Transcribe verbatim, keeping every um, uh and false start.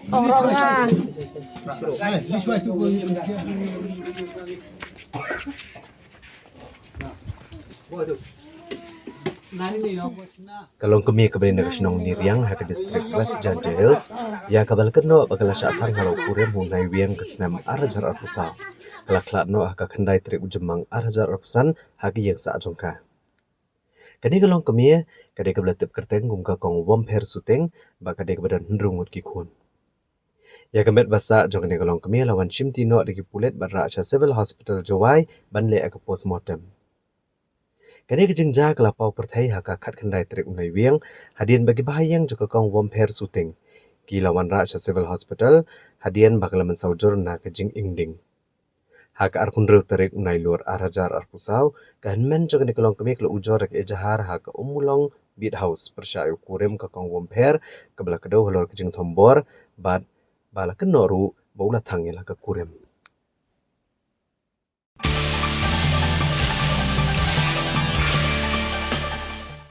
Ka longkmie kaba na ka shnong Niriang ha ka district West Jaintia Hills, ïa kaba la kynnoh ba ka la shah thang halor u kurim ha u Naiwieng ka snem ar hajar arphew saw, ka la khlad noh ha ka khyndai tarik u Jymmang ar hajar arphew san ha ka ïing sah jong ka. Kane ka longkmie ka dei kaba la tip kyrteng kum ka Kong Wompher Suting, bad ka dei kaba don hynriew ngut ki khun. Ïa ka met ba sah jong kane ka longkmie la wan shimti noh da ki pulit bad rah sha Civil Hospital Jowai ban leh ïa ka postmortem. Kane ka jingjia ka la paw pyrthei ha ka khatkhyndai tarik u Naiwieng, hadien ba ki bahaïing jong ka Kong Wompher Suting ki la wanrah sha Civil Hospital hadien ba ka la mynsaw jur na ka jingingding. Ha ka arphew hynriew tarik u Nailur ar hajar arphew saw, ka hynmen jong kane ka longkmie ka la ujor da ka ejahar ha ka Ummulong Beat House pyrshah ïa u kurim ka Kong Wompher, kaba la kdew halor ka jingthombor bad ba la kynnoh ruh ba u la thang ïa la ka kurim.